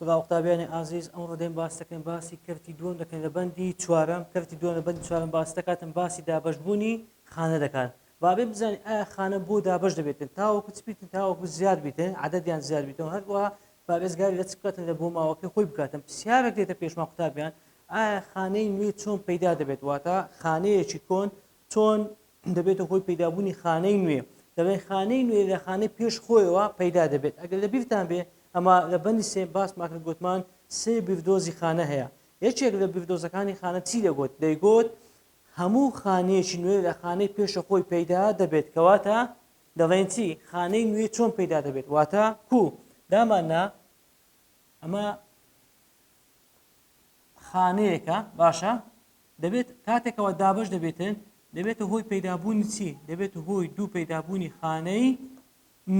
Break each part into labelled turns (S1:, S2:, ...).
S1: سڵاو قوتابیانی ئازیز، ئەمڕۆ دێن باس دەکەین باسی کەرتی دووەم دەکەین لە بەندی چوارەم. کەرتی دووەم لە بەندی چوارەم باس دەکاتن باسی دابەشبوونی خانە دەکات. با بێ بزانین ئایا خانە بۆ دابەش دەبێتن تاوەکو چ بیتن تاوەکو زیاد بیتن عەدەدیان زیاد بیتن هەروەها پارێزگاری لە چ بکاتن لە بۆماوەکەی خۆی بکاتن. پرسیارێک دێتە پێشمان قوتابیان ئایا خانەی نوێ چۆن پەیدا دەبێت واتە خانەیەکی کۆن چۆن دەبێتە هۆی پەیدابوونی خانەی نوێ؟ دەڵێن خانەی نوێ لە خانەی پێش خۆیەوە پەیدا دەبێت. ئەگەر لە بیرتان بێ ئەمە لە بەندی سێ باسمان کرد گۆتمان سێ بیردۆزی خانە هەیە. یەکێک لە بیردۆزەکانی خانە چی دەگۆت؟ دەیگۆت هەموو خانەیەکی نوێ لە خانەی پێشە خۆی پەیدا دەبێت. کەواتە دەڵێن چی؟ خانەی نوێ چۆن پەیدا دەبێت؟ واتە کوو؟ دامان نا ئەمە خانەیەکە باشە دەبێت کاتێکەوە دابەش دەبێتن دەبێتە هۆی پەیدابوونی چی؟ دەبێتە هۆی دوو پەیدابوونی خانەی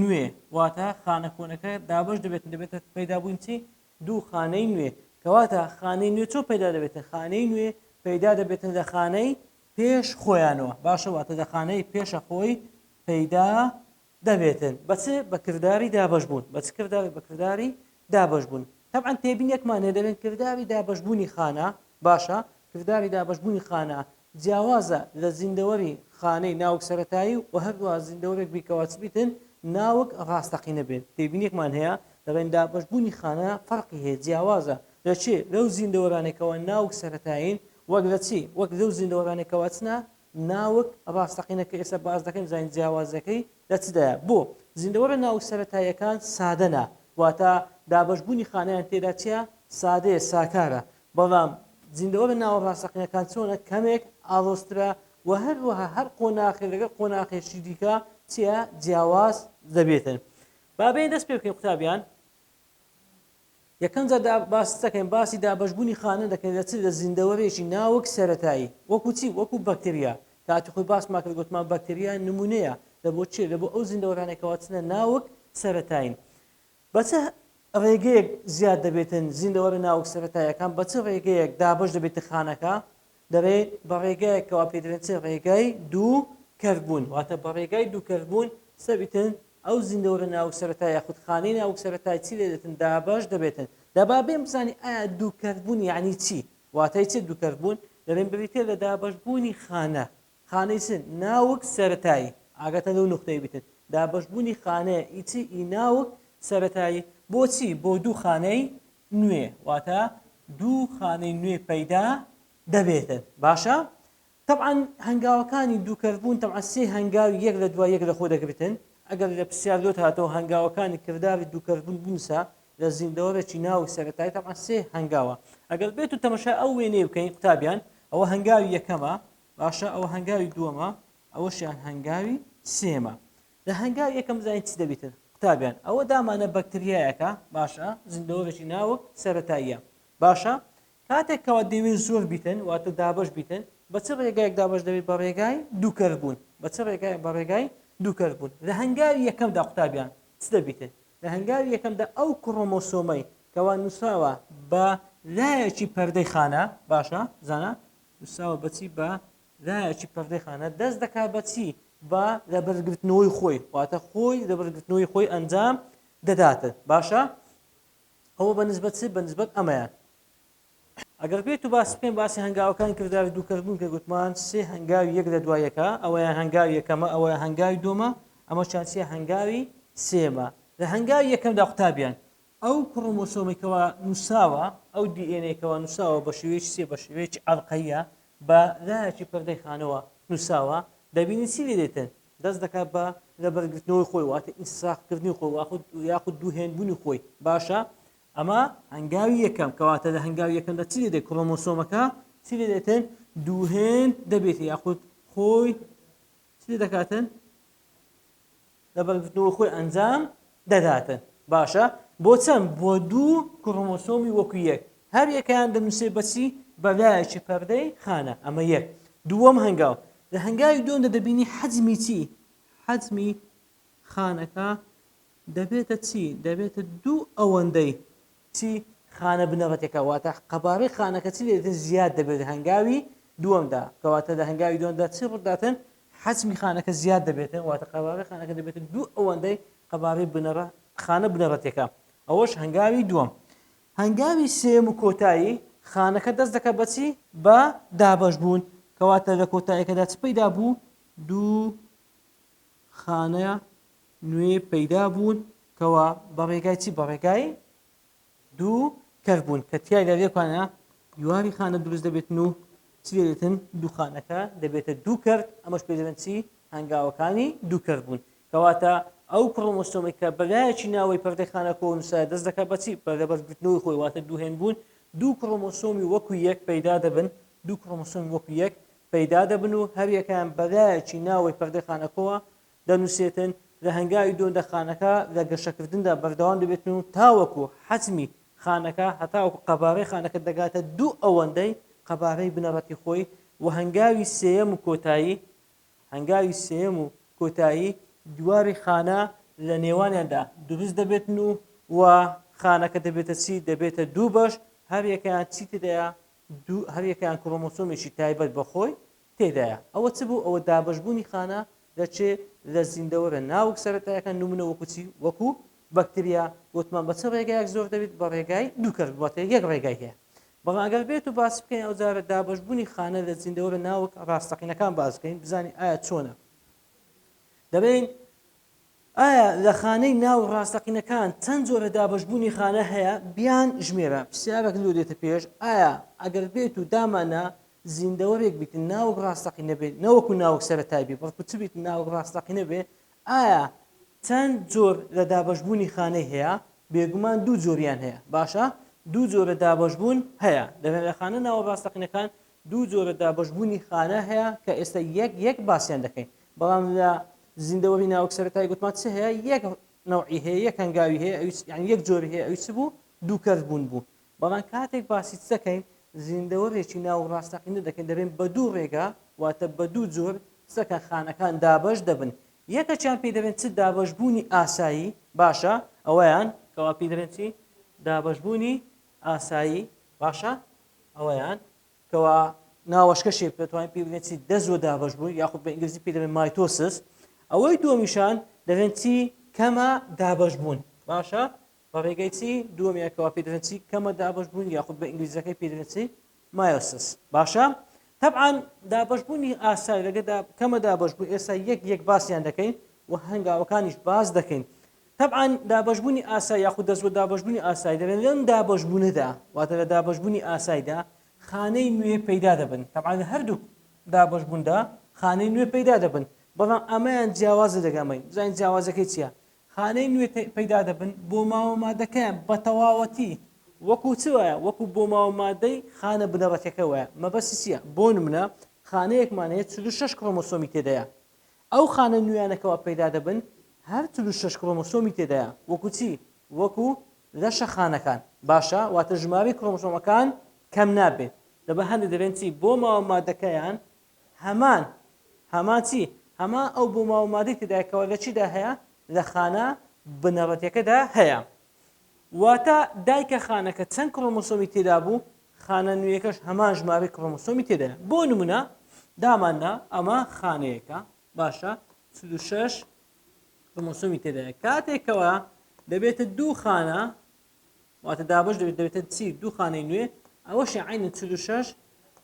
S1: نوێ واتە خانە کۆنەکە دابەش دەبێتن دەبێتە پەیدابوون چی؟ دوو خانەی نوێ کەواتە خانەی نوێ چۆن پەیدا دەبێتن؟ خانەی نوێ پەیدا دەبێتن لە خانەی پێش خۆیانەوە باشە واتە لە خانەی پێشە خۆی پەیدا دەبێتن بە چ؟ بە کرداری دابەش بوون. بە چ کردارێک؟ بە کرداری دابەش بوون. تەبعەن تێبینیەکمان هەیە دەلێن کرداری دابەش بوونی خانە باشە کرداری دابەش بوونی خانە جیاوازە لە زیندەوەری خانەی ناوک سەرەتایی و هەروەها زیندەوەرێک بی کەوا چ بیتن ناوک ڕاستەقینە بێت. تێبینیەکمان هەیە دەڵێن دابەش بوونی خانە فەرقی هەیە جیاوازە لە چێ؟ لەو زیندەوەرانەی کەوا ناوک سەرەتایین وەک لە چی؟ وەک لەو زیندەوەرانەی کەوا چنە ناوک ڕاستەقینە کە ئێستا باس دەکەین بزانین جیاوازیەکەی لە چدایە بۆ زیندەوەرە ناوک سەرەتاییەکان سادەنە واتە دابەشبوونی خانەیان تێدا چیە سادەیە ساکارە بەڵام زیندەوەرە ناوک ڕاستەقینەکان چۆنە کەمێک ئاڵۆزترە و هەروەها هەر قۆناخێک لەگەڵ قۆناخێکی دیکە چیە جیاواز دەبێتن با بێین دەست پێ بکەین قوتابیان یەکەم جار دا باس دەکەین باسی دابەشبوونی خانە دەکەین لە چ لە زیندەوەرێکی ناوک سەرەتایی وەکو چی وەکو بەکتریا کاتی خۆی باسمان کرد گوتمان بەکتریا نمونەیە لە بۆ چێ لە بۆ ئەو زیندەوەرانەی کەوا چنە ناوک سەرەتایین بە چ ڕێگەیەک زیاد دەبێتن زیندەوەرە ناوک سەرەتایەکان بە چ ڕێگەیەک دابەش دەبێتە خانەکە دەڵێ بە ڕێگایەک کەوا پێی دەڵێن چ ڕێگای دوو کەربوون واتە بە ڕێگای دوو کەربوون سەبیتن ئەو زیندەوەرە ناوک سەرەتای یاخود خانەی ناوک سەرەتای چی لێ دێتن دابەش دەبێتن دە با بێن بزانین ئایا دوو کەربوون یعنی چی واتای چی دوو کەربوون دەڵێن بریتیە لە دابەشبوونی خانە خانەی چ ناوک سەرەتایی ئاگاتان لەو نوختەی بیتن دابەشبوونی خانەیە ئی چی ئی ناوک سەرەتایی بۆچی بۆ دوو خانەی نوێ واتە دوو خانەی نوێ پەیدا دەبێتن باشە تەبعەن هەنگاوەکانی دووکەربوون تەبعەن سێ هەنگاوی یەک لە دوای یەک لە خۆ دەگرتن ئەگەر لە پرسیار لۆت هاتەوە هەنگاوەکانی کرداری دووکەربوون بنووسە لە زیندەوەرێکی ناو سەرەتایی تەبعەن سێ هەنگاوە ئەگەر بێت و تەمەشای ئەو وێنەیە بکەین قوتابیان ئەوە هەنگاوی یەکەمە باشە ئەوە هەنگاوی دووەمە ئەوەشیان هەنگاوی سێمە لە هەنگاوی یەکەم بزانین چی دەبیتن قوتابیان ئەوە دامانە بەکتریایەکە باشە زیندەوەرێکی ناوک سەرەتاییە باشە کاتێک کەوا دەیەوێت زۆر بیتن واتە دابەش بیتن بە چ ڕێگایەک دابەش دەبێت بە ڕێگای دووکەر بوون بە چ ڕێگای بە ڕێگای دووکەر بوون لە هەنگاوی یەکەمدا قوتابیان چ دەبیتن لە هەنگاوی یەکەمدا ئەو کرۆمۆسۆمەی کەوا نووسراوە بە لایەکی پەردەی خانە باشە زانا نووسراوە بەچی بە لایەکی پەردەی خانە دەست دەکات بە چی؟ بە لەبەرگرتنەوەی خۆی، واتە خۆی لەبەرگرتنەوەی خۆی ئەنجام دەداتن. باشە ئەوە بە نسبەت چ؟ بە نسبەت ئەمەیان. ئەگەر بێت و باس بکەین باسی هەنگاوەکانی کرداری دووکەربوون کە گوتمان سێ هەنگاوی یەک لە دوای یەکە، ئەوەیان هەنگاوی یەکەمە، ئەوەیان هەنگاوی دووەمە، ئەمەشیان چییە؟ هەنگاوی سێیەمە. لە هەنگاوی یەکەمدا قوتابیان ئەو کرۆمۆسۆمەی کەوا نووساوە، ئەو DNA کەوا نووساوە بە شێوەیەکی چییە؟ بە شێوەیەکی ئەڵقەییە، بە لایەکی پەردەی خانەوە نووساوە، دەبینین چی لێ دێتن؟ دەست دەکات بە لەبەرگرتنەوەی خۆی، واتە ئینساخکردنی خۆی، واخود یاخود دووهێندبوونی خۆی. باشە ئەمە هەنگاوی یەکەم، کەواتە لە هەنگاوی یەکەمدا چی لێ دێت؟ کرۆمۆسۆمەکە چی لێ دێتن؟ دووهێند دەبێت یاخود خۆی چی لێ دەکاتن؟ لەبەرگرتنەوەی خۆی ئەنجام دەداتن. باشە بۆ چەند؟ بۆ دوو کرۆمۆسۆمی وەکو یەک. هەر یەکەیان دەنووسێ بە چی؟ بە لایەکی پەردەی خانە. ئەمە یەک. دووەم هەنگاو. لە هەنگاوی دووەمدا دەبینی حەجمی چی؟ حەجمی خانەکە دەبێتە چی؟ دەبێتە دوو ئەوەندەی چی؟ خانە بنەڕەتیەکە واتە قەبارەی خانەکە چی لێ دێتن زیاد دەبێت لە هەنگاوی دووەمدا کەواتە لە هەنگاوی دووەمدا چی ڕووداتن حەجمی خانەکە زیاد دەبێتن واتە قەبارەی خانەکە دەبێتن دوو ئەوەندەی قەبارەی بنەڕە خانە بنەڕەتیەکە ئەوەش هەنگاوی دووەم. هەنگاوی سێیەم و کۆتایی، خانەکە دەست دەکات بە چی؟ بە دابەشبوون. کەواتە لە کۆتاییەکەدا چ پەیدا بوو؟ دوو خانە نوێ پەیدا بوون کەوا بە ڕێگای چی؟ بە ڕێگای دوو کەر بوون کە تیایدا لێکانە دیواری خانە دروست دەبێتن و چی دەبێتن؟ دوو خانەکە دەبێتە دوو کەرت، ئەمەش پێ دەڵێن چی؟ هەنگاوەکانی دوو کەرت بوون. کەواتە ئەو کڕۆمۆسۆمەی کە بەلایەکی ناوەی پەردەی خانەکەوە نووسایە دەست دەکات بە چی؟ بە لەبەرگرتنەوەی خۆی، واتە دووهێن بوون، دوو کڕۆمۆسۆمی وەکو یەک پەیدا دەبن، دوو کڕۆمۆسۆمی وەکو یەک پەیدا دەبن و هەریەکەیان بەلایەکی ناوەی پەردەی خانەکەوە دەنووسێتن، لە هەنگاوی دووەمدا خانەکە لە گەشەکردندا بەردەوام دەبێتن و تاوەکو حەجمی خانەکە هەتاوەکو قەبارەی خانەکە دەگاتە دوو ئەوەندەی قەبارەی بنەڕەتی خۆی و هەنگاوی سێیەم و کۆتایی هەنگاوی سێیەم و کۆتایی دیواری خانە لە نێوانیاندا دروست دەبێتن و و خانەکە دەبێتە چی؟ دەبێتە دوو بەش هەریەکەیان چی تێدایە؟ دوو هەریەکەیان کرۆمۆسۆمێکی تایبەت بە خۆی تێدایە. ئەوە چ بوو؟ ئەوە دابەشبوونی خانە لە چێ؟ لە زیندەوەرە ناوک سەرەتایەکان نمونە وەکو چی؟ وەکو بەکتریا. گوتمان بە چ ڕێگایەک زۆر دەبێت؟ بە ڕێگای دوو کەرت واتە یەک ڕێگای هەیە. بەڵام ئەگەر بێت و باس بکەین ئەو جارە دابەشبوونی خانە لە زیندەوەرە ناوک ڕاستەقینەکان باس بکەین بزانین ئایا چۆنە؟ دەبین ئایا لە خانەی ناو ڕاستەقینەکان چەند جۆرە دابەشبوونی خانە هەیە؟ بیان ژمێرە. پرسیارێک لۆ دێتە پێش، ئایا ئەگەر بێت و داماننا زیندەوەرێک بیت ناوک ڕاستەقینە بێت، نەوەکو ناوک سەرەتای بێت، بەڵکو چ بیت ناوک ڕاستەقینە بێت، ئایا چەند جۆر لە دابەشبوونی خانەی هەیە؟ بێگومان دوو جۆریان هەیە. باشە دوو جۆرە دابەشبوون هەیە. دەبێت لە خانە ناوە ڕاستەقینەکان دوو جۆرە دابەشبوونی خانە هەیە کە ئێستا یەک یەک باسیان دەکەین. بەڵام لە زیندەوەری ناوک سەرەتایی گوتمان چ هەیە؟ یەک نەوعی هەیە، یەک هەنگاوی هەیە، ئەویش یعنی یەک جۆری هەیە، ئەویش چ بوو؟ دووکەرت بوون بوو. بەڵام کاتێک باسی چ دەکەین؟ زیندەوەرێکی ناوک ڕاستەقینە دەکەین، دەبێن بە دوو ڕێگا، واتە بە دوو جۆر چ دەکەن؟ خانەکان دابەش دەبن. یەکەکیان پێی دەبێن چ؟ دابەشبوونی ئاسایی. باشە ئەوەیان کەوا پێی دەبێن چی؟ دابەشبوونی ئاسایی. باشە ئەوەیان کەوا ناوەشکەشی دەتوانین پێی بڵێن چی دەست و دابەش بوو یاخود بە ئینگلیزی پێی دەڵێن mitosis ئەوەی دووەمیشان دەڵێن چی کەمە دابەش بوون باشە بە ڕێگەی چی دووەمیان کەوا پێی دەڵێن چی کەمە دابەش بوون یاخود بە ئینگلیزەکەی پێی دەڵێن چی meiosis باشە تەبعەن دابەشبوونی ئاسای لەگە کەمە دابەش بوو ئێستا یەک یەک باسیان دەکەین و هەنگاوەکانیش باس دەکەین تەبعەن دابەشبوونی ئاسای یاخود دەست بۆ دابەشبوونی ئاسای دەبێت لەم دابەشبوونەدا واتە لە دابەشبوونی ئاسایدا خانەی نوێ پەیدا دەبن تەبعەن لە هەردوو دابەشبووندا خانەی نوێ پەیدا دەبن بەڵام ئەمەیان جیاوازە لەگەمەی بزانین جیاوازەکەی چییە خانەی نوێ پەیدا دەبن بۆ ماوە مادەکەیان بە تەواوەتی وەکو چ وایە وەکو بۆ ماوە مادەی خانە بنەڕەتەکە وایە مەبەستی چییە بۆ نمونە خانەیەکمان هەیە 46 کرۆمۆسۆمی تێدایە ئەو خانە نوێیانە کەوا پەیدا دەبن هەر 46 کرۆمۆسۆمی تێدایە وەکو چی؟ وەکو لەشە خانەکان باشە واتە ژمارەی کرۆمۆسۆمەکان کەم نابێت دەبە هەندێک دەبێن چی بۆ ماوە مادەکەیان هەمان هەمان چی هەمان ئەو بۆ ماوە مادەی تێدایە کەوا لە چیدا هەیە لە خانە بنەڕەتیەکەدا هەیە واتە دایکە خانەکە چەند کرۆمۆسۆمی تێدا بوو خانە نوێیەکەش هەمان ژمارەی کرۆمۆسۆمی تێدایە بۆ نمونە داماننا ئەمە خانەیەکە باشە 46 کرۆمۆسۆمی تێدایە کاتێکەوە دەبێتە دوو خانە واتە دابش دەبێت دەبێتە چی دوو خانەی نوێ ئەوەشیان عینە 46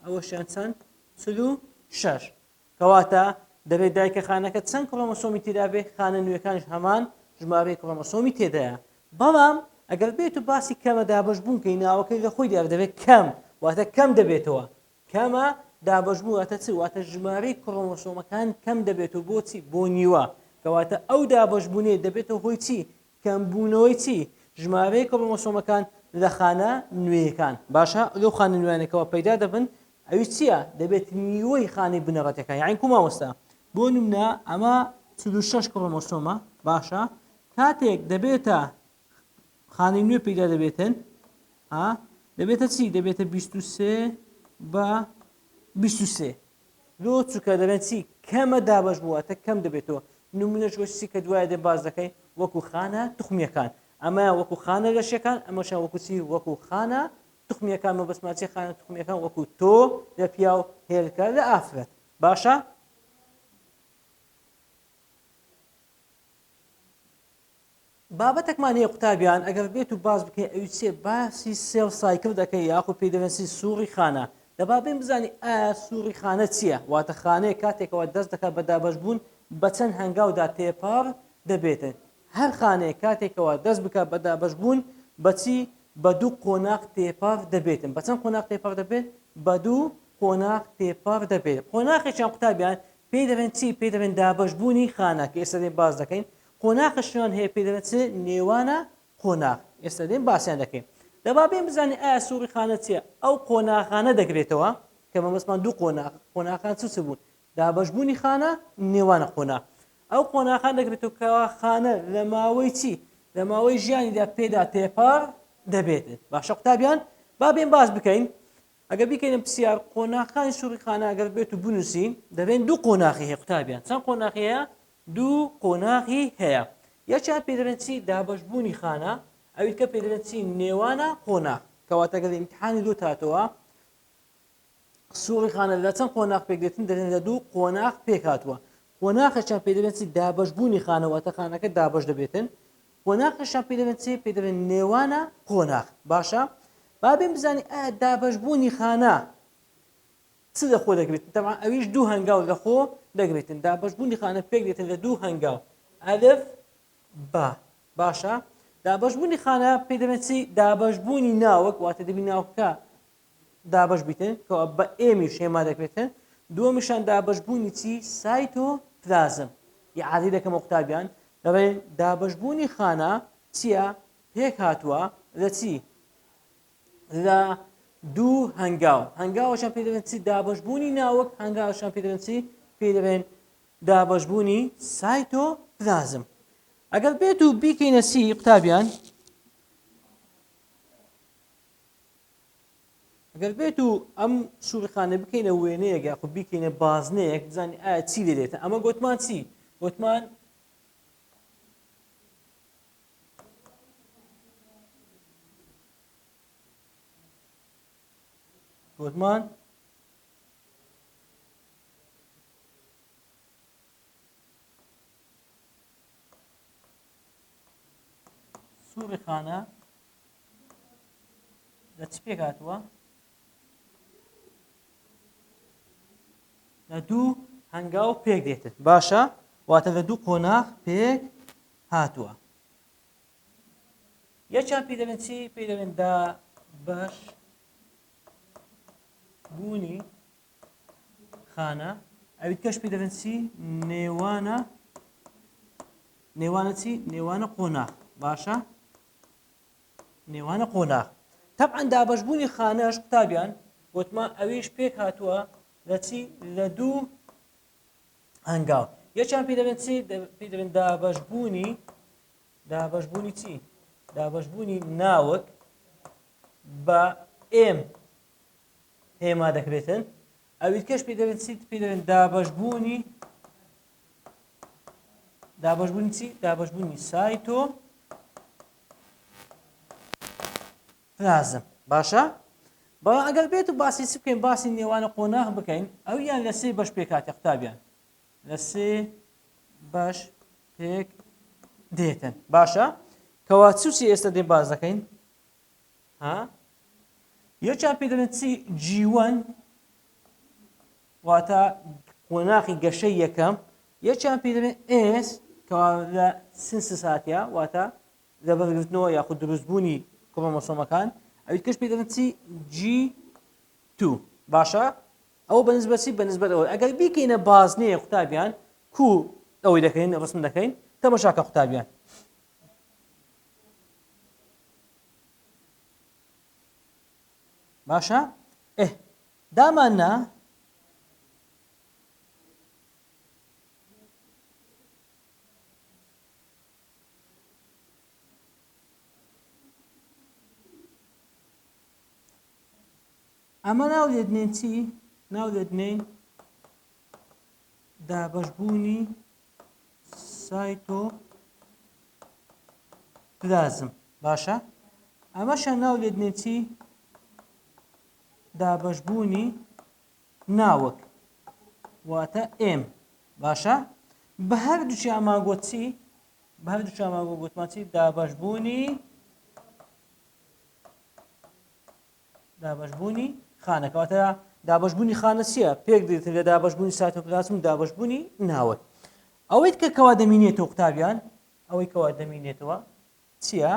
S1: ئەوەشیان چەند 46 کەواتە دەبێت دایکە خانەکە چەند کرۆمۆسۆمی تێدا بێت، خانە نوێکانیش هەمان ژمارەی کرۆمۆسۆمی تێدایە. بەڵام ئەگەر بێت و باسی کەمە دابەشبوون کەین ناوەکەی لە خۆی دیارە دەبێت کەم واتە کەم دەبێتەوە. کەمە دابەشبوون واتە چ؟ واتە ژمارەی کرۆمۆسۆمەکان کەم دەبێتەوە بۆچی؟ بۆ نیوە. کەواتە ئەو دابەشبوونەی دەبێتە هۆی چی؟ کەمبوونەوەی چی؟ ژمارەی کرۆمۆسۆمەکان لە خانە نوێیەکان. باشە لەو خانە نوێیانەی کەوا پەیدا دەبن ئەویش چییە؟ دەبێت نیوەی خانەی بنەڕەتیەکان یانی کو مامۆستا؟ بۆ نمونە ئەمە 46 کرۆمۆسۆمە باشە کاتێک دەبێتە خانەی نوێ پەیدا دەبێتن ها دەبێتە چی؟ دەبێتە 23 بە 23 لۆ چونکە دەبێن چی کەمە دابەش بوو واتە کەم دەبێتەوە نمونەش وەک چی کە دوایە دێن باس دەکەین وەکو خانە توخمیەکان ئەمەیان وەکو خانە لەشەکان ئەمەشیان وەکو چی وەکو خانە توخمیەکان مەبەستمان چی خانە توخمیەکان وەکو تۆ لە پیاو هێلکە لە ئافرەت باشە بابەتەکمان هەیە قوتابیان ئەگەر بێت و باس بکەین ئەوی چیە باسی cell cycle دەکەین یاخود پێی دەڵێن چی سوڕی خانە دەبا بێن بزانین ئایا سوڕی خانە چییە واتە خانەیە کاتێکەوە دەست دەکات بە دابەشبوون بە چەند هەنگاودا تێپەڕ دەبێتن هەر خانەیە کاتێکەوە دەست بکات بە دابەشبوون بەچی بە دوو قۆناغ تێپەڕ دەبێتن بە چەند قۆناغ تێپەڕ دەبێت بە دوو قۆناغ تێپەڕ دەبێت قۆناغێکیان قوتابیان پێی دەڵێن چی پێی دەڵێن دابەشبوونی خانە کە ئێستا دێن باس دەکەین قۆناخشیان هەیە پێی دەڵێن چ نێوانە قۆناغ ئێستا دێن باسیان دەکەین دەبا بێن بزانین ئایا سوڕی خانە چییە ئەو قۆناغانە دەگرێتەوە کە مەبەستمان دوو قۆناغ قۆناغان چ چ بوون دابەشبوونی خانە نێوانە قۆناغ ئەو قۆناغان دەگرێتەوە کە خانە لە ماوەی چی لە ماوەی ژیانیدا پێدا تێپەڕ دەبێت باشە قوتابیان با بێن باس بکەین ئەگەر بیکەینە پرسیار قۆناغەکانی سوڕی خانە ئەگەر بێت و بنووسین دەبێن دوو قۆناغی هەیە قوتابیان چەند قۆناغی هەیە دوو قۆناغی هەیە یەکیان پێ دەبێن چی دابەشبوونی خانە ئەوی کە پێ دەبێن چی نێوانە قۆناغ کەواتە گەر ئیمتحانی دوو تاتەوە سوڕی خانە لە چەند قۆناغ پێک دێتن دەێن لە دوو قۆناغ پێک هاتووە قۆناغێکیان پێ دەبێن چی دابەشبوونی خانە واتە خانەکە دابەش دەبێتن قۆناغێکیان پێ دەبێن چی پێ دەبێن نێوانە قۆناغ باشە با بێن بزانین ئایا دابەشبوونی خانە چ لە خۆ دەگرێت تەبعا ئەویش دوو هەنگاو لە خۆ دەگرێتن دابەشبوونی خانە پێک دێتن لە دوو هەنگاو ئەلف با باشە دابەشبوونی خانە پێ دەبێت چی دابەشبوونی ناوک واتە دەبی ناوکە دابەش بیتن کەوا بە M یش هێما دەکرێتن دووەمیشان دابەشبوونی چی سایتۆپلازم ئیعادەی دەکەمەوە قوتابیان دەڵێن دابەشبوونی خانە چییە پێک هاتووە لە چی لە دوو هەنگاو هەنگاوەشان پێ دەبێن چی دابەشبوونی ناوک هەنگاوەشان پێ دەبێن چی پێ دەبێن دابەشبوونی سایتۆپلازم ئەگەر بێت و بیکەینە سی قوتابیان ئەگەر بێت و ئەم سوڕی خانە بکەینە وێنەیەک یاخود بیکەینە بازنەیەک بزانین ئایا چی لێ دێتە ئەمە گوتمان چی گوتمان گوتمان سوڕی خانە لە چ پێک هاتووە؟ لە دوو هەنگاو پێک دێتن باشە واتە لە دوو قۆناغ پێک هاتووە یەکیان پێی دەبێن چی پێی دەبێن دا بەش بوونی خانە ئەوی کەش پێی دەبێن چی نێوانە نێوانە چی نێوانە قۆناغ باشە نێوانە قۆناغ تەبعەن دابەشبوونی خانەش قوتابیان وتمان ئەویش پێک هاتووە لە چی لە دوو هەنگاو یەکیان پێ دەبێن چی پێ دەبێن دابەشبوونی دابەشبوونی چی دابەشبوونی ناوک بە M هێما دەکرێتن ئەوی کەش پێ دەبێن چی پێ دەبێن دابەشبوونی دابەشبوونی چی؟ دابەشبوونی سایتۆ پلازم باشە بەڵام ئەگەر بێت و باسی چ بکەین باسی نێوانە قۆناغ بکەین ئەو یان لە سێ بەش پێکاتی قوتابیان لە سێ بەش پێک دێتن باشە کەوا چ چی ئێستا دێن باز دەکەین ها یەکیان پێ دەڵێن چی G1 واتە قۆناخی گەشەی یەکەم یەکیان پێ دەڵێن S کەوا لە synthesis هاتیە واتە لەبەرگرتنەوە یاخود دروستبوونی کرۆمۆسۆمەکان ئەوی کەش پێ دەڵێن چی G2 باشە ئەوە بەنسبەت چی بەنسبەت ئەوە ئەگەر بیکەینە بازنەیە قوتابیان کو ئەوەی دەکەین ڕسم دەکەین تەمەشاکە قوتابیان باشە ئێ دامان نا ئەمە ناو لێدنێن چی ناو لێدنێن دابەشبوونی سایتۆ پلازم باشە ئەمەشە ناو لێدنێن چی دابەشبوونی ناوک واتە M باشە بە هەردووکیانمان گۆت چی؟ بە هەردووچیانمان گوتمان چی؟ دابەشبوونی دابەشبوونی خانە. کەواتە دابەشبوونی خانە چییە؟ پێک دێت لە دابەشبوونی سایتۆپلازم و دابەشبوونی ناوەک. ئەوەی کە کەوا دەمینێتەوە قوتابیان، ئەوەی کەوا دەمینێتەوە چییە؟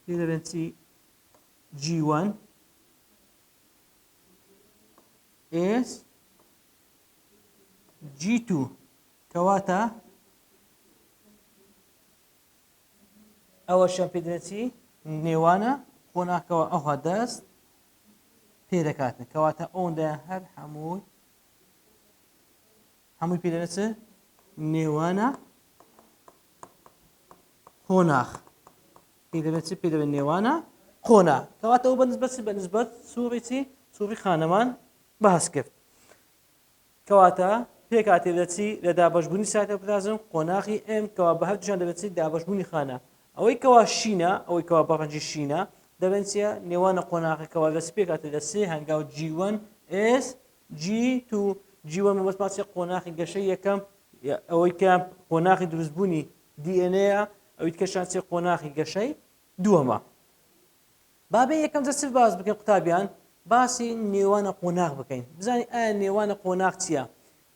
S1: پێ دەبێن چی؟ G1 S G2 کەواتە ئەوەشیان پێ دەڵێن چی؟ نێوانە قۆناغکەوە ئەوها دەست پێ دەکاتن. کەواتە ئەوەندە هەر هەمووی هەمووی پێ دەڵێن چ؟ نێوانە قۆناغ. پێ دەڵێن چ؟ پێ دەڵێن نێوانە قۆناغ. کەواتە ئەو بەنسبەت چ؟ بەنسبەت سوڕی چی؟ سوڕی خانەمان باس کرد. کەواتە پێکهاتەی لە چی؟ لە دابەشبوونی سایتۆپلازم، قۆناغی M، کەوا بە هەردووکیان دەبێت چی؟ دابەشبوونی خانە. ئەوەی کەوا شینە، ئەوەی کەوا بە ڕەنگی شینە، دەبێن چییە؟ نێوانە قۆناغە کەوا لە چ پێکهاتە؟ لە سێ هەنگاو G one S G two. G one مەبەستمان چییە؟ قۆناغی گەشەی یەکەم، ئەوەی کە قۆناغی دروستبوونی DNA یە، ئەوی کەشان چییە؟ قۆناغی گەشەی دووەمە. با بێ یەکەم جار چ باس بکەین قوتابیان؟ باسی نێوانە قۆناغ بکەین، بزانین ئایا نێوانە قۆناغ چییە؟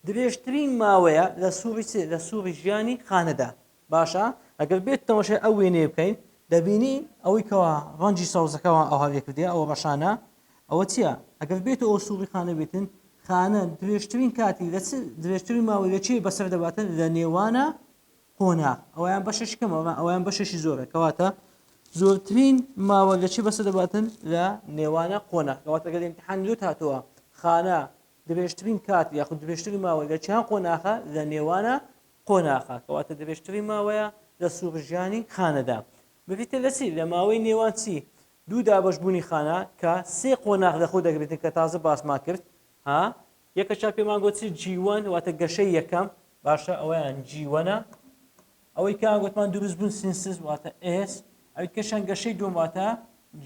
S1: درێژترین ماوەیە لە سوڕی چ؟ لە سوڕی ژیانی خانەدا. باشە ئەگەر بێت تەماشای ئەو وێنەیە بکەین دەبینی ئەوەی کەوا ڕەنگی سەوزەکەوە ئەوها لێکردیە ئەوە ڕەشانە ئەوە چییە؟ ئەگەر بێت ئەو سوڕی خانە بێتن خانە درێژترین کاتی لە چ درێژترین ماوەی لە چی بەسەر دەباتن لە نێوانە قۆناغ ئەویان بەشێکی کەمە ئەویان بەشێکی زۆرە کەواتە زۆرترین ماوە لە چی بەسەر دەباتن لە نێوانە قۆناغ. کەواتە گەر ئیمتحان لوت هاتووە خانە درێژترین کات یاخود درێژترین ماوە لە چیان قۆناغە؟ لە نێوانە قۆناغە. کەواتە درێژترین ماوەیە لە سوڕژیانی خانەدا بریتە لە چی؟ لە ماوەی نێوان چی؟ دوو دابەشبوونی خانە کە سێ قۆناغ لەخۆ دەگرێتن کە تازە باسمان کرد ها یەکەشیان پێمان گوت چی؟ G one واتە گەشەی یەکەم. باشە ئەوەیان G one ە. ئەوەی کە گوتمان دروست بوون synthesis واتە S. ئەوی کەشیان گەشەی دووەم واتە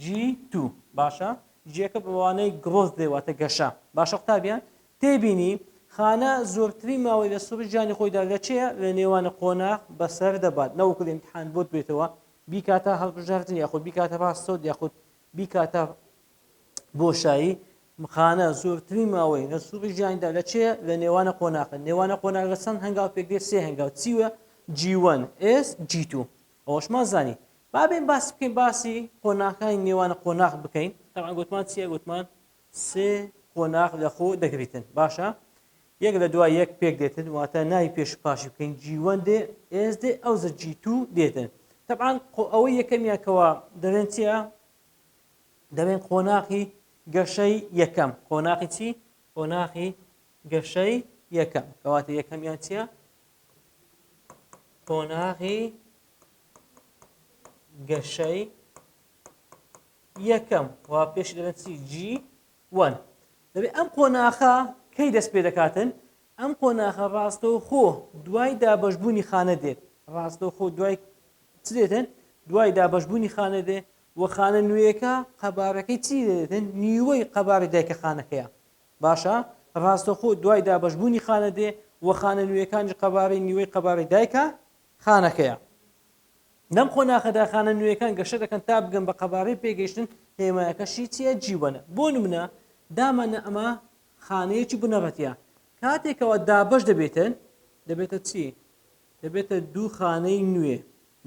S1: G two. باشە G یەکە بە وانەی growth دێ واتە گەشە. باشە قوتابیان تێبینی خانە زۆرترین ماوەی لە سوڕی ژیانی خۆیدا لە چێ لە نێوان قۆناغ بەسەر دەبات، نەوەکو لە ئیمتحان بۆت بێتەوە بیکاتە هەڵبژاردن یاخود بیکاتە ڕاستەوت یاخود بیکاتە بۆشایی. خانە زۆرترین ماوەی لە سوڕی ژیانیدا لە چێ لە نێوانە قۆناغە. نێوانە قۆناغ لە چەند هەنگاو پێک دێت؟ سێ هەنگاو. چیوە؟ G one S G two. ئەوەشمان زانی. با بێین باسی بکەین، باسی قۆناغەکانی نێوانە قۆناغ بکەین. تەبعەن گوتمان چییە؟ گوتمان سێ قۆناغ لە خۆ دەگریتن. باشە یەک لە دوای یەک پێک دێتن، واتە ناوی پێش و پاشی بکەین. G one دێ، S دێ، ئەوجە G two دێتن. تەبعەن ئەوەی یەکەمیان کەوا دەڵێن چییە؟ دەڵێن قۆناغی گەشەی یەکەم. قۆناغی چی؟ قۆناغی گەشەی یەکەم. کەواتە یەکەمیان چییە؟ قۆناغی گەشەی یەکەم و پێشی دەڵێن چی؟ G one. دەبێت ئەم قۆناغە کەی دەست پێ دەکاتن؟ ئەم قۆناغە ڕاستەوخۆ دوای دابەشبوونی خانە دێت. ڕاستەوخۆ دوای چ دێتن؟ دوای دابەشبوونی خانە دێ و خانە نوێیەکە قەبارەکەی چی دێتن؟ نیوەی قەبارەی دایکە خانەکەیە. باشە ڕاستەوخۆ دوای دابەشبوونی خانە دێ و خانە نوێیەکانیش قەبارەی نیوەی قەبارەی دایکە خانەکەیە. لەم قۆناخەدا خانە نوێیەکان گەشە دەکەن تا بگەن بە قەبارەی پێگەیشتن، هێمایەکەشی چییە؟ G one ە. بۆ نمونە دامانە ئەمە خانەیەکی بنەڕەتیە، کاتێکەوە دابەش دەبێتن دەبێتە چی؟ دەبێتە دوو خانەی نوێ.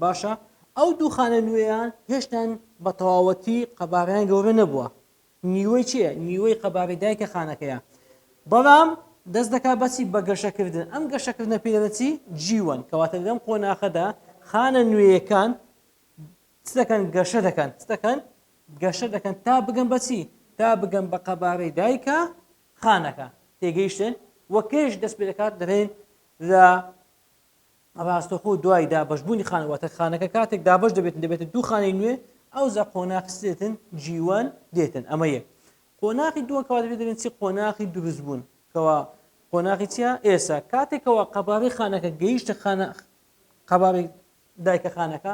S1: باشە ئەو دوو خانە نوێیان هێشتان بە تەواوەتی قەبارەیان گەورە نەبووە، نیوەی چییە؟ نیوەی قەبارەی دایکە خانەکەیە. بەڵام دەست دەکات بە چی؟ بە گەشەکردن. ئەم گەشەکردنە پێی دەڵێن چی؟ G one. کەواتە لەم قۆناخەدا خانە نوێیەکان چ دەکەن؟ گەشە دەکەن. چ دەکەن؟ گەشە دەکەن تا بگەن بە چی؟ تا بگەن بە قەبارەی دایکە خانەکە. تێگەیشتن؟ وە کێش دەست پێ دەکات؟ دەڵێن لە ڕاستەوخۆ دوای دابەشبوونی خانە، واتە خانەکە کاتێک دابەش دەبێتن دەبێتە دوو خانەی نوێ، ئەوجا قۆناخی چ دێتن؟ G one دێتن. ئەمە یەک. قۆناخی دووەم کەوا دەبێت دەبێن چی؟ قۆناخی دروستبوون. کەوا قۆناخی چییە؟ ئێستا کاتێکەوە قەبارەی خانەکە گەیشتە خانە قەبارەی دایکە خانەکە،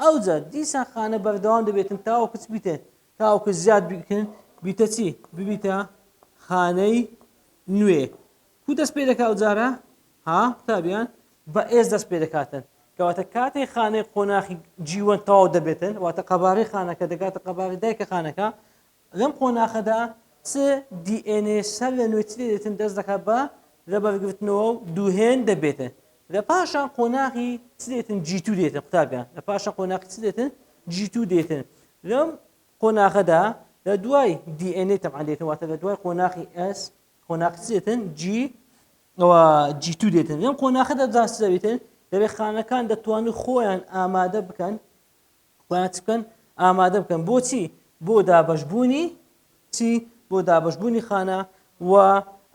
S1: ئەوجا دیسان خانە بەردەوام دەبێتن تاوەکو چ بیتن؟ تاوەکو زیاد بکەن بیتە چی؟ ببیتە خانەی نوێ. کو دەست پێ دەکا ئەو جارە؟ ها قوتابیان؟ بە S دەست پێ دەکاتن. کەواتە کاتێک خانەی قۆناخی G one تەواو دەبێتن، واتە قەبارەی خانەکە دەگاتە قەبارەی دایکە خانەکە، لەم قۆناخەدا چ DNA سەر لە نوێ چ دێتن دەست دەکات بە لەبەرگرتنەوە و دووهێن دەبێتن. لە پاشان قۆناغی چ دێتن G two دێتن قوتابیان، لە پاشان قۆناخی چ دێتن G two دێتن. لەم قۆناغەدا لە دوای DNA تەبعەن دێتن، واتە لە دوای قۆناغی S قۆناغی چ دێتن G ئەوە G two دێتن. لەم قۆناخەدا بزان چ دەبێتن، دەبێت خانەکان دەتوانن خۆیان ئامادە بکەن، خۆیان چ بکەن ئامادە بکەن بۆچی؟ بۆ دابەشبوونی چی؟ بۆ دابەشبوونی خانە و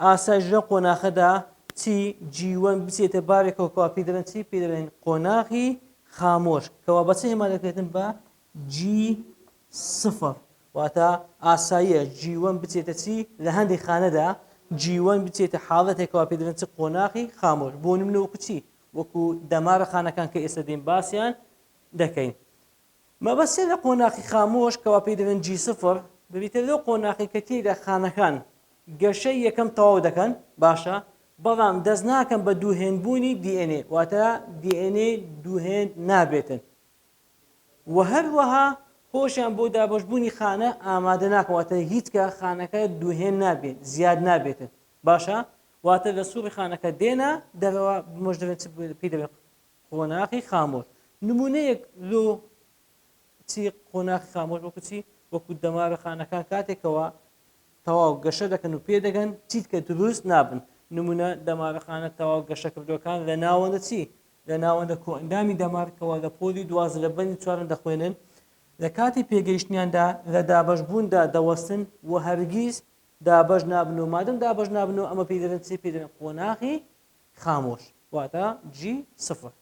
S1: ئاسایش لەم قۆناخەدا چی G one بچێتە بارێکەوە کەوا پێی دەڵێن چی؟ پێی دەڵێن قۆناغی خامۆش، کەوا بە چ هێما دەکرێتن؟ بە G سفر. واتە ئاساییە G one بچێتە چی؟ لە هەندێک خانەدا G one بچێتە حاڵەتێکەوە پێی دەڵێن چ؟ قۆناغی خامۆش. بۆ نمونە وەکو چی؟ وەکو دەمارە خانەکان کە ئێستا دێن باسیان دەکەین. مەبەست لە قۆناخی خامۆش کەوا پێی دەڵێن G سفر، بریتیە لەو قۆناخەی کە تێیدا خانەکان گەشەی یەکەم تەواو دەکەن، باشە، بەڵام دەست ناکەن بە دووهێندبوونی DNA، واتە DNA دووهێند نابێتن و هەروەها خۆشیان بۆ دابەشبوونی خانە ئامادە ناکەن، واتە هیچ کە خانەکە دووهێند نابێت، زیاد نابێتن، باشە، واتە لە سوڕی خانەکە دێنە دەرەوە، بمەش دەبێت چ پێی دەڵێن قۆناخی خامۆش. نمونەیەک لۆ چی قۆناخی خامۆش وەکو چی؟ وەکو دەمارە خانەکان کاتێکەوە تەواو گەشە دەکەن و پێدەگەن چیتکە دروست نابن. نمونە دەمارە خانە تەواو گەشەکردوەکان لە ناوەندە چی؟ لە ناوەندە کۆئەندامی دەمار کەوا لە پۆلی 12 لە بەندی چوارەم دەخوێنن لە کاتی پێگەیشتنیاندا لە دابەشبووندا دەوەستن و هەرگیز دابەش نابن و مادەم دابەش نابن و ئەمە پێی دەڵێن چی؟ پێی دەڵێن قۆناغی خامۆش واتە G سفر.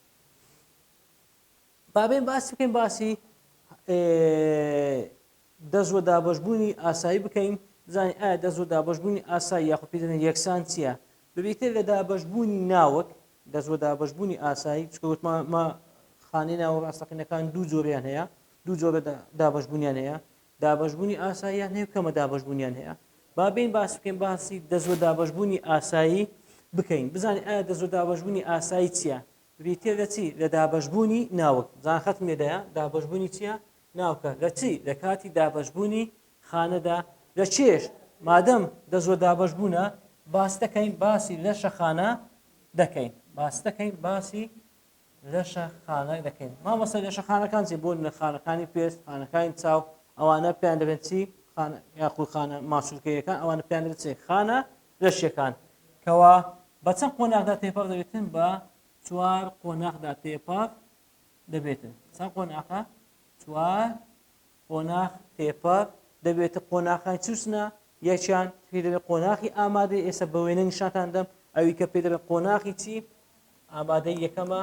S1: با بێین باسی بکەین باسی دەست وە دابەشبوونی ئاسایی بکەین بزانین ئایا دەست وە دابەشبوونی ئاسایی یاخود پێی دەڵێن یەکسان چییە؟ بریتیە لە دابەشبوونی ناوک دەست وە دابەشبوونی ئاسایی چونکە وتمان ما خانەی ناوە ڕاستەقینەکان دوو جۆریان هەیە دوو جۆرە دابەشبوونیان هەیە دابەشبوونی ئاساییان هەیە و کەمە دابەشبوونیان هەیە. با بێین باس بکەین باسی دەست دابەشبوونی ئاسایی بکەین بزانین ئایا دەست دابەشبوونی ئاسایی چییە؟ بریتیە لە چی؟ لە دابەشبوونی ناوک. بزان خەتم لێدایە دابەشبوونی چییە؟ ناوکە. لە چی؟ لە کاتی دابەشبوونی خانەدا. لە چێش؟ مادەم دەست دابەشبوونە باس دەکەین باسی لەشە خانە دەکەین باس دەکەین باسی لەشە خانە دەکەین مامۆستا لەشە خانەکان چی بۆ نمونە خانەکانی پێست خانەکانی چاو ئەوانە پێیان دەبێن چی خانە یاخود خانە ماسولکەیەکان ئەوانە پێیان دەبێت چی خانە لەشەکان کەوا بە چەند قۆناغدا تێپەڕ دەبێتن بە چوار قۆناغدا تێپەڕ دەبێتن چەند قۆناغە چوار قۆناغ تێپەڕ دەبێتە قۆناغەکانی چوسنە یەکیان پێ دەبێت قۆناغی ئامادەی ئێستا بە وێنە نیشانتان دەم ئەوی کە پێ دەبێت قۆناغی چی ئامادەی یەکەمە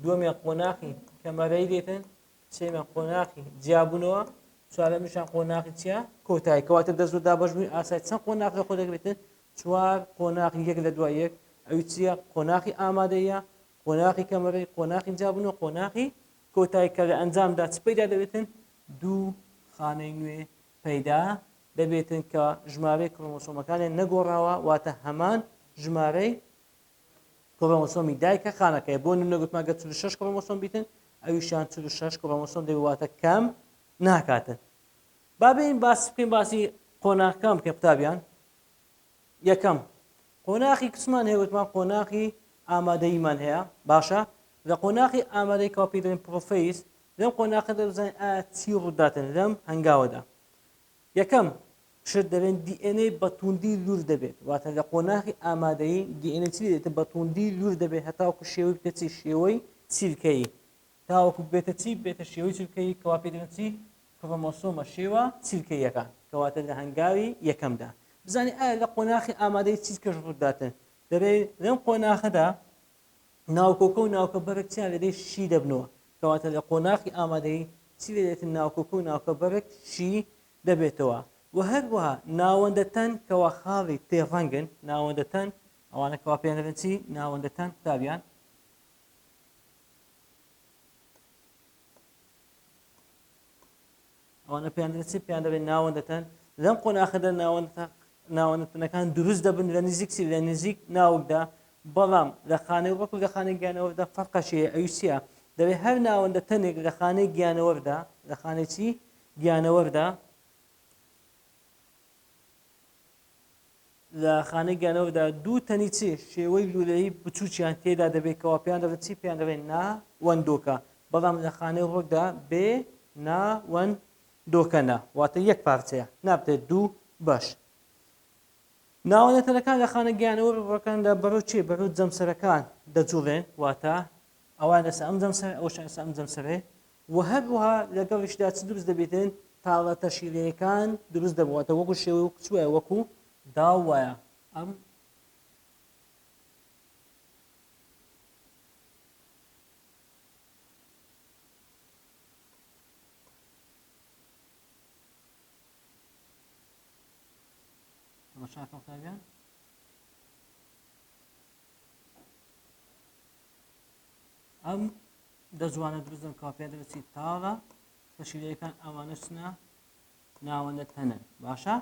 S1: دووەمیان قۆناغی کەمەرەی دێتن سێمیان قۆناغی جیابوونەوە چوارەمیشان قۆناغی چییە کۆتایی کەواتە دەست و دابەشبووی ئاسای چەند قۆناغ لە خۆ دەگرێتن چوار قۆناغی یەک لە دوای یەک ئەوی چییە قۆناغی ئامادەیە قۆناغی کەمەرەی قۆناغی جیابوونەوە قۆناغی کۆتایی کە لە ئەنجامدا چ پەیدا دەبێتن؟ دوو خانەی نوێ پەیدا دەبێتن کە ژمارەی کرۆمۆسۆمەکانیان نەگۆڕاوە، واتە هەمان ژمارەی کرۆمۆسۆمی دایکە خانەکەیە. بۆ نمونە گوتمان گەر 46 کرۆمۆسۆم بیتن ئەویشیان 46 کرۆمۆسۆم دەبێت، واتە کەم ناکاتن. با بێین باس بکەین باسی قۆناغەکان بکەین قوتابیان. یەکەم قۆناخی کچمان هەیە وتمان قۆناخی ئامادەییمان هەیە باشە لە قۆناخی ئامادەی کەوا پێی دەڵێن prophase لەم قۆناخە دەبزانین ئایا چی ڕووداتن لەم هەنگاوەدا یەکەم شت دەڵێن DNA بە توندی لور دەبێت واتە لە قۆناخی ئامادەیی DNA چی دێت بە توندی لور دەبێت هەتاوکو شێوەی بێتە چی شێوەی چیلکەیی تاوەکو بێتە چی بێتە شێوەی چیلکەیی کەوا پێی دەڵێن چی کرۆمۆسۆمە شێوە چیلکەییەکان، کەواتە لە هەنگاوی یەکەمدا بزانین ئایا لە قۆناخی ئامادەیی چی کەش ڕووداتن، دەبێت لەم قۆناخەدا ناوکۆکە و ناوکە بەرگ چیان لێ دێت شی دەبنەوە، کەواتە لە قۆناخی ئامادەیی چی لێ دێتن ناوکۆکە و ناوکە بەرگ شی دەبێتەوە و هەروەها ناوەندە تەن کەوا خاڵی تێ ڕەنگن ناوەندە تەن ئەوانە کەوا پێیان دەڵێن چی ناوەندە تەن قوتابیان ئەوانە پێیان دەڵێن چی؟ پێیان دەڵێن ناوەندە تەن. لەم قۆناخەدا ناوەندە ناوەندە تەنەکان دروست دەبن لە نزیک چی؟ لە نزیک ناوکدا. بەڵام لە خانەی ڕووەک و لە خانەی گیانەوەردا فەرقەکی هەیە ئەویش چییە؟ دەبێت هەر ناوەندە تەنێک لە خانەی گیانەوەردا لە خانەی چی؟ گیانەوەردا لە خانەی گیانەوەردا دوو تەنی چ شێوەی لوولەیی بچووکیان تێدا دەبێت کەوا پێیان دەڵێن چی؟ پێیان دەڵێن ناوەندۆکە بەڵام لە خانەی ڕووەکدا بێ ناوەندۆکەنە واتە یەک پارچەیە نابێت دوو بەش. ناوەندە تەنەکان لە خانە گیانەوەر و ڕووەکاندا بەرەو چێ بەرەو جەمسەرەکان دەجوڵێن واتە ئەوان لەسەر ئەم جەمسەر ئەوشیان لەسەر ئەم جەمسەرەیە و هەروەها لەگەڵیشدا چ دروست دەبێتن تاڵە تەشیلەیەکان دروست دەبن واتە وەکو شێوەی وەکو چ وایە وەکو داو وایە ئەم تەماشاکە قوتابیان ئەم دەجوانە دروست دەم کەوا پێ دەچیت تاڵە تەشیلەکان ئەوانە چنە ناوەندە تەنن باشە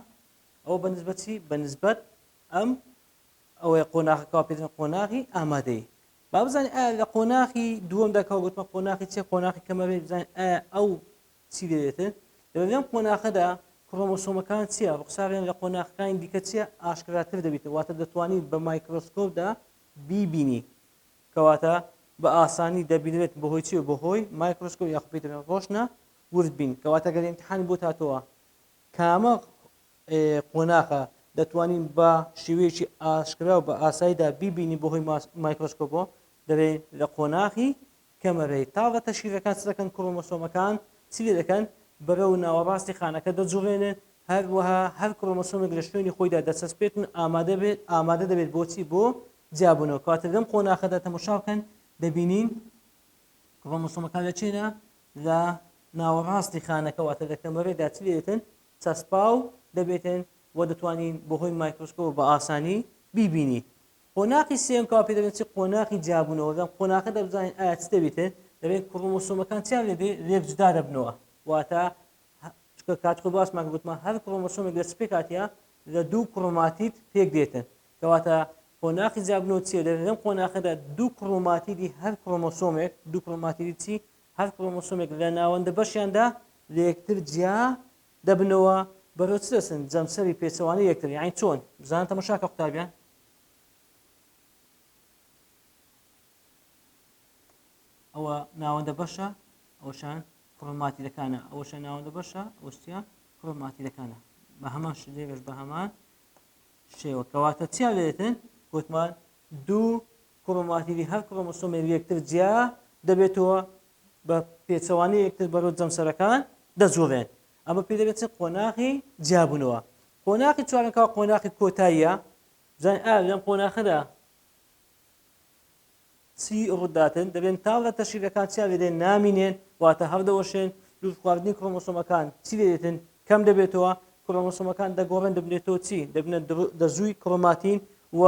S1: ئەوە بەنسبەت چی بەنسبەت ئەم ئەوەیە قۆناغەکە پێدن قۆناغی ئامادەی با بزانین ئایا لە قۆناغی دووەمدا کە گوتمە قۆناغی چێ قۆناغی کەمەوێت بزانین ئایا ئەو چی دەبێتن دەبێت لەم قۆناخەدا کرۆمۆسۆمەکان چییە ڕوخساریان لە قۆناغەکانی دیکە چییە ئاشکراتر دەبێت واتە دەتوانین بە مایکرۆسکۆپدا بیبینی کەواتە بە ئاسانی دەبینرێت بەهۆی چی بەهۆی مایکرۆسکۆپ یاخود پێی دەڵێن ڕۆشنە وردبین کەواتە گەر ئیمتیحانی بۆت هاتەوە کامە قۆناخە دەتوانین بە شێوەیەکی ئاشکرا و بە ئاساییدا بیبینین بەهۆی مایکرۆسکۆپەوە دەڵێین لە قۆناخی کەمەرەی تاڵە تەشیرەکان چ دەکەن کرۆمۆسۆمەکان چی لێ دەکەن بەرەو ناوەڕاستی خانەکە دەجوڵێنن هەروەها هەر کرۆمۆسۆمێک لە شوێنی خۆیدا دەچەسپێت و ئامادە بێت ئامادە دەبێت بۆچی بۆ جیابوونەوە کەواتە لەم قۆناخەدا تەماشا بکەن دەبینین کرۆمۆسۆمەکان لە چێنە لە ناوەڕاستی خانەکە واتە لە کەمەرەدا چ لێتن چەسپاو دەبێتن و دەتوانین بەهۆی مایکرۆسکۆپ بە ئاسانی بیبینی قۆناخی سێیەم کەوا پێی دەڵێن چی قۆناخی جیابوونەوە لەم قۆناخەدا بزانین ئایا چ دەبیتن دەبێت کرۆمۆسۆمەکان چیان لێ دێ لێک جودا دەبنەوە واتە چونکە کات خۆی باسمان کرد گوتمان هەر کرۆمۆسۆمێک لە چ پێکهاتیە لە دوو کرۆماتید پێک دێتن کەواتە قۆناخی جیابوونەوە چییە دەبێت لەم قۆناخەدا دوو کرۆماتیدی هەر کرۆمۆسۆمێک دوو کرۆماتیدی چی هەر کرۆمۆسۆمێک لە ناوەندە بەشیاندا لە یەکتر جیا دەبنەوە بەرەو چ دەچن جەمسەری پێچەوانەی یەکتر یانی چۆن بزانن تەمەشاکە قوتابیان ئەوە ناوەندە بەشە ئەوشان کرۆماتیدەکانە ئەوەشە ناوەندە بەشە ئەوشتە کرۆماتیدەکانە بە هەمان شلێرەش بە هەمان شێوە کەواتە چیا لێتن گوتمان دوو کرۆماتیدی هەر کرۆمۆسۆمێک یەکتر جیا دەبێتەوە بە پێچەوانەی یەکتر بەرەو جەمسەرەکان دەجوڵێن ئەمە پێی دەبێت چ قۆناغی جیابوونەوە قۆناغی چوارەم کە قۆناغی کۆتاییە بزانین ئایا لەم قۆناخەدا چی ڕووداتن دەبێن تاڵە تەشیرەکان چیان لێ دێن نامینێن واتە هەڵدەوەشێن لووت خواردنی کرۆمۆسۆمەکان چی لێ دێتن کەم دەبێتەوە کرۆمۆسۆمەکان دەگۆڕێن دەبنێتەوە چی دەبنە دەزووی کرۆماتین و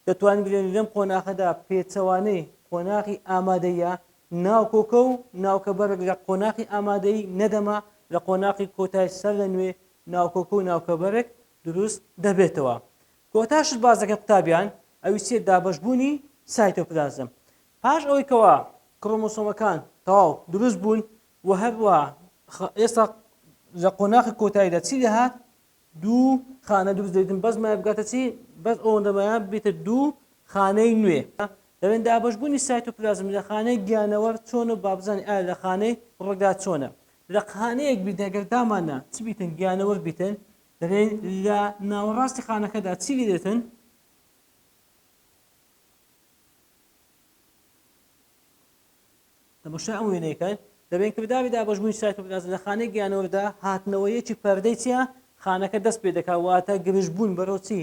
S1: دەتوانین بڵێین لەم قۆناخەدا پێچەوانەی قۆناغی ئامادەییە، ناوکۆکە و ناوکەبەرگ لە قۆناخی ئامادەیی نەدەما، لە قۆناخی کۆتای سەر لە نوێ ناوکۆکە و ناوکەبەرگ دروست دەبێتەوە. کۆتا شت باس دەکەین قوتابیان ئەویش چیە دابەشبوونی سایتۆپلازم. پاش ئەوەی کەوا کرۆمۆسۆمەکان تەواو دروست بوون و هەروەها ئێستا لە قۆناخی کۆتاییدا چی دەهات دوو خانە دروست دەبێتن بەس مایە بگاتە چی بەس ئەوەندە مایە ببێتە دوو خانەی نوێ دەڵێن دابەشبوونی سایتۆپلازم لە خانەی گیانەوەر چۆنە با بزانین ئایا لە خانەی ڕووەکدا چۆنە لە خانەیەک بیت ئەگەر داماننا چ بیتن گیانەوەر بیتن دەڵێن لە ناوەڕاستی خانەکەدا چی لێ دێتن تەماشای ئەم وێنەیە کەن دەبێن کرداری دابەشبوونی سایتۆپلازم لە خانەی گیانەوەردا هاتنەوەیەکی پەردەی چییە خانەکە دەست پێ دەکات واتە گرژبوون بەرەو چی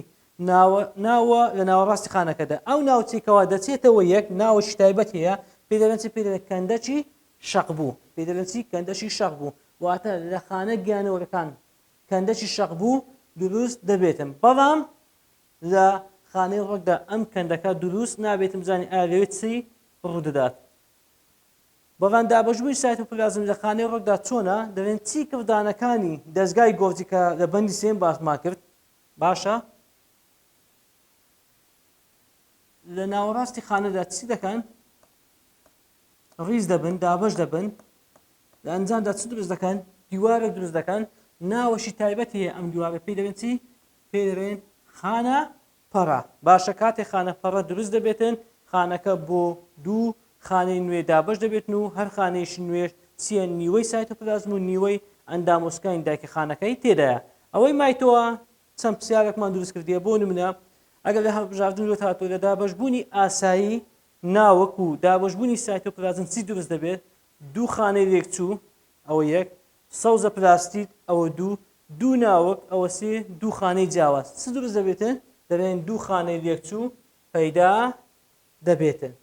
S1: ناوە ناوە لە ناوەڕاستی خانەکەدا ئەو ناوچەی کەوا دەچێتەوە یەک ناوەکی تایبەت هەیە پێ دەڵێن چی پێ دەڵێن کەندەکی شەق بوو پێ دەڵێن چی کەندەکی شەق بوو واتە لە خانە گیانەوەرەکان کەندەکی شەق بوو دروست دەبێتن بەڵام لە خانەی ڕۆکدا ئەم کەندەکە دروست نابێتن بزانین ئایا لەوێ چی ڕوودەدات. بەڵام دابەشبوونی سایتۆپلازم لە خانەی ڕۆکدا چۆنە؟ دەڵێن چی کڕدانەکانی دەزگای گۆرجی کە لە بەندی سێیەم باسمان کرد باشە؟ لە ناوەڕاستی خانەدا چی دەکەن؟ ڕیز دەبن، دابەش دەبن، لە ئەنجامدا چ دروست دەکەن؟ دیوارێک دروست دەکەن، ناوەشی تایبەت هەیە ئەم دیوارە پێی دەڵێن چی؟ پێی دەڵێن خانە پەڕە. باشە کاتێ خانە پەڕە دروست دەبێتن، خانەکە بۆ دوو خانەی نوێ دابەش دەبێتن و هەر خانەیەشی نوێش چییە؟ نیوەی سایتۆپلازم و نیوەی ئەندامۆسکانی دایکە خانەکەی تێدایە. ئەوەی مایتۆە چەند پرسیارێکمان دروست کردیە بۆ نمونە ئەگەر لە هەڵبژاردن لۆت هاتووە لە دابەشبوونی ئاسایی ناوک و دابەشبوونی سایتۆپلازم چی دروست دەبێت؟ دوو خانەی لێکچوو ئەوە یەک، سەوزە پلاستید ئەوە دوو، دوو ناوک ئەوە سێ، دوو خانەی جیاواز چ دروست دەبێتن؟ دەڵێن دوو خانەی لێکچوو پەیدا دەبێتن.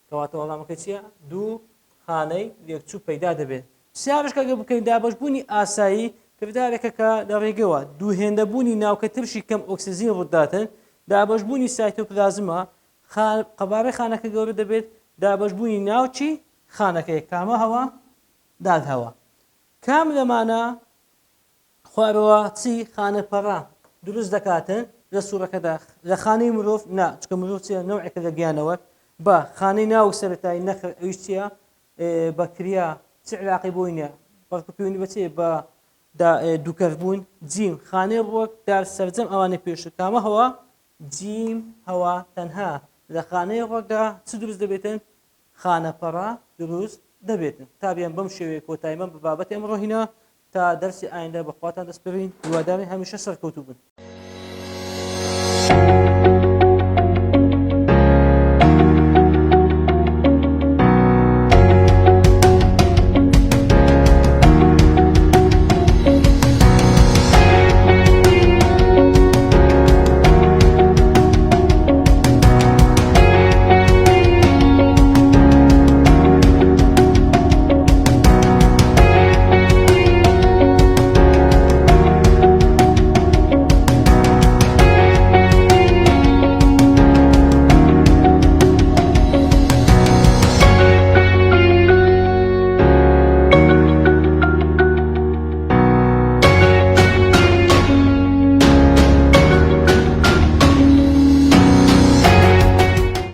S1: کەواتە وەڵامەکە چییە؟ دوو خانەی لێکچوو پەیدا دەبێت. پرسیارش کە گەر بکەین دابەشبوونی ئاسایی کردارێکە کە لە ڕێگەوە دوو هێندەبوونی ناوکە ترشی کەم ئۆکسجین ڕووداتن، دابەشبوونی سایتۆپلازمە، قەبارەی خانەکە گەورە دەبێت، دابەشبوونی ناوکی خانەکەیە، کامە هەوا؟ دال هەوا. کام لەمانە خوارەوە چی خانە پەڕە دروست دەکاتن لە سوڕەکەدا لە خانەی مرۆڤ نا چکە مرۆڤ چیە نەوعێکە لە گیانەوەر بە خانەی ناو سەرەتایی نەخر ئەویش چیە بەکتریا چ علاقەی بۆی نیە بەڵکو پەیوەندی بە چیە بە دووکەربوون جیم خانەی ڕوەک دار سەرجەم ئەوانەی پێشتر کامە هەوا جیم هەوا تەنها لە خانەی ڕوەکدا چ دروست دەبێتن خانە پەڕە دروست دەبێتن قوتابیان بەم شێوەیە کۆتاییمان بە بابەتی ئەمڕۆ هینا تا دەرسی ئایندە بە خواتان دەسپێرین هیوادارین هەمیشە سەرکەوتوو بن.